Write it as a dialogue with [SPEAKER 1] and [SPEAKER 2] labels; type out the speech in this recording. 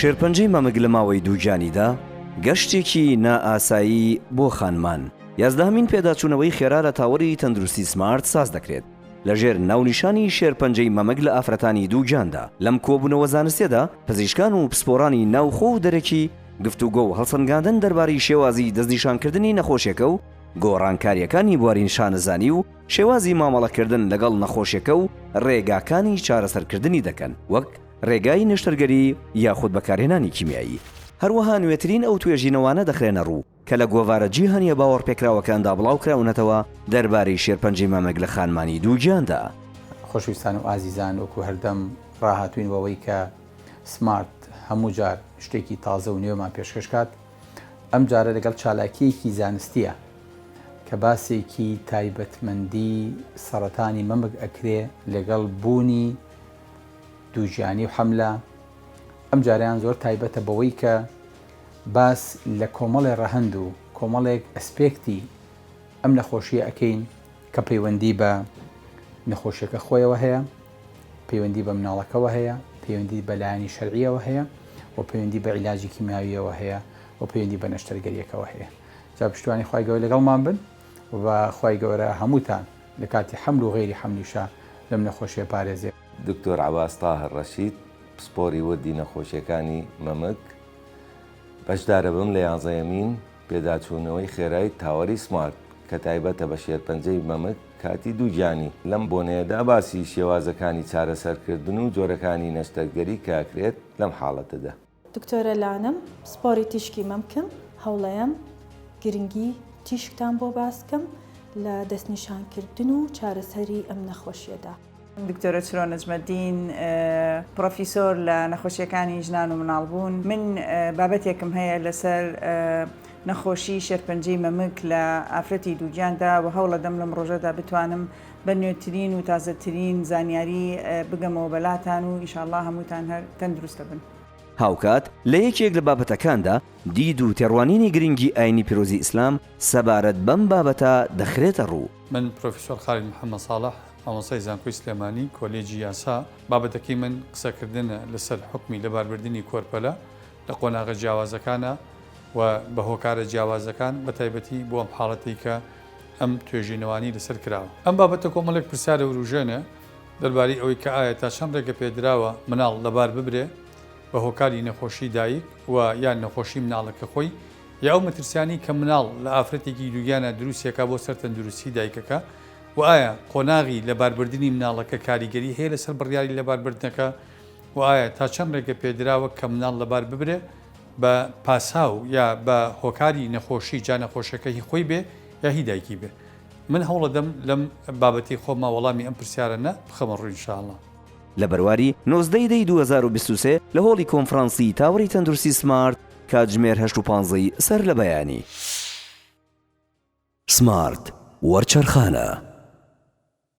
[SPEAKER 1] شێرپەنجەی مەمک لە ماوەی دووگیانیدا گەشتێکی نائاسایی بۆ خانمان، یازدەهەمین پێداچوونەوەی خێرا لە تاوەری تەندروستی سمارت ساز دەکرێت لەژێر ناونیشانی شێرپەنجەی مەمک لە ئافرەتانی دووگیاندا. لەم کۆبوونەوە زانستیەدا پزیشکان و پسپۆڕانی ناوخۆ و دەرەکی گفتوگۆ و هەڵسەنگاندن دەربارەی شێوازی دەستنیشانکردنی نەخۆشیەکە و گۆڕانکارییەکانی بواری شانەزانی و شێوازی مامەڵەکردن لەگەڵ نەخۆشیەکە و ڕێگاکانی چارەسەرکردنی دەکەن وەک ڕێگای نەشتەرگەری یاخود بەکارهێنانی کیمیایی. هەروەها نوێترین ئەو توێژینەوانە دەخرێنە ڕوو کە لە گۆڤارە جیهانییە باوەڕپێکراوەکاندا بڵاوکراونەتەوە دەربارەی شێرپەنجەی مەمک لە خانمانی دووگیاندا.
[SPEAKER 2] خۆشەویستان و ئازیزان وەکو هەردەم ڕاهاتووین بەوەی کە سمارت هەموو جار شتێکی تازە و نوێمان پێشکەش کات ئەم جارە لەگەڵ چالاکییەکی زانستییە کە باسێکی تایبەتمەندی سەڕەتانی مەمک ئەکرێ لەگەڵ بوونی دووگیانی و حەملە، ئەم جارەیان زۆر تایبەتە بەوەی کە باس لە کۆمەڵێ ڕەهەند و کۆمەڵێک ئەسپێکتی ئەم نەخۆشییە ئەکەین کە پەیوەندی بە نەخۆشیەکە خۆیەوە هەیە، پەیوەندی بە مناڵەکەوە هەیە، پەیوەندی بە لایەنی شەرعیەوە هەیە و پەیوەندی بە عیلاجی کیمیاویەوە هەیە و پەیوەندی بە نەشتەرگەریەکەوە هەیە. جا پشتیوانی خوای گەورە لەگەڵمان بن و با خوای گەورە هەمووتان لە کاتی حەمل و غەیری حەملیشا لەم نەخۆشیە پارێزێ.
[SPEAKER 3] دکتۆر عەباس تاهر ڕەشید، پسپۆری وردی نەخۆشیەکانی مەمک، بەشدارەبم لە یانزەیەمین پێداچوونەوەی خێرای تاوەری سمارت کە تایبەتە بە شێرپەنجەی مەمک کاتی دووگیانی، لەم بۆنەیەدا باسی شێوازەکانی چارەسەرکردن و جۆرەکانی نەشتەرگەری کە ئەکرێت لەم حاڵەتەدا.
[SPEAKER 4] دکتۆرە لانم پسپۆری تیشکی مەمکم هەوڵەیەم گرنگی تیشکتان بۆ باس کەم لە دەستنیشانکردن و چارەسەری ئەم نەخۆشیەدا.
[SPEAKER 5] دکتۆرە چرۆ نەجمەدین، پڕۆفیسۆر لە نەخۆشیەکانی ژنان و مناڵبوون، من بابەتێکم هەیە لەسەر نەخۆشی شێرپەنجەی مەمک لە ئافرەتی دووگیاندا و هەوڵەدەم لەم ڕۆژەدا بتوانم بە نوێترین و تازەترین زانیاری بگەمەوە بەلاتان و ئیشاڵڵا هەمووتان هەر تەندروستە بن.
[SPEAKER 1] هاوکات لە یەکێک لە بابەتەکاندا دید و تێڕوانینی گرنگی ئاینی پیرۆزی ئیسلام سەبارەت بەم بابەتە دەخرێتە ڕوو.
[SPEAKER 6] من پرۆفیسۆر خالید محەمەد ساڵح، مامۆستای زانکۆی سلێمانی، کۆلێجی یاسا، بابەتەکەی من قسەکردنە لەسەر حوکمی لەباربردنی کۆرپەلە لە قۆناغە جیاوازەکانا و بە هۆکارە جیاوازەکان بەتایبەتی بۆ ئەم حاڵەتەی کە ئەم توێژینەوانەی لەسەر کراوە. ئەم بابەتە کۆمەڵێک پرسیار ئەوروژێنێ دەربارەی ئەوەی کە ئایا تا چەند ڕێگەپێدراوە مناڵ لەبار ببرێ بە هۆکاری نەخۆشی دایک و یان نەخۆشی مناڵەکە خۆی یا ئەو مەترسیانەی کە مناڵ لە ئافرەتێکی دووگیانە دروستیەکا بۆ سەر تەندروستی دایکەکە و ئایا قۆناغی لەباربردنی مناڵەکە کاریگەری هەیە لەسەر بڕیاری لەباربردنەکە و ئایا تا چەند ڕێگە پێدراوە کە مناڵ لەبار ببرێ بە پاساو یا بە هۆکاری نەخۆشی جا نەخۆشیەکە هی خۆی بێ یا هی دایکی بێ من هەوڵەدەم لەم بابەتەی خۆما وەڵامی ئەم پرسیارەنە بخەمە ڕوو ان شاء اللە.
[SPEAKER 1] لە بەرواری 19 ی دەی 2023 لە هۆڵی کۆنفرانسی تاوەری تەندروستی سمارت کاتژمێر هەشت و پانزەی سەر لە بەیانی. سمارت وەرچەرخانە.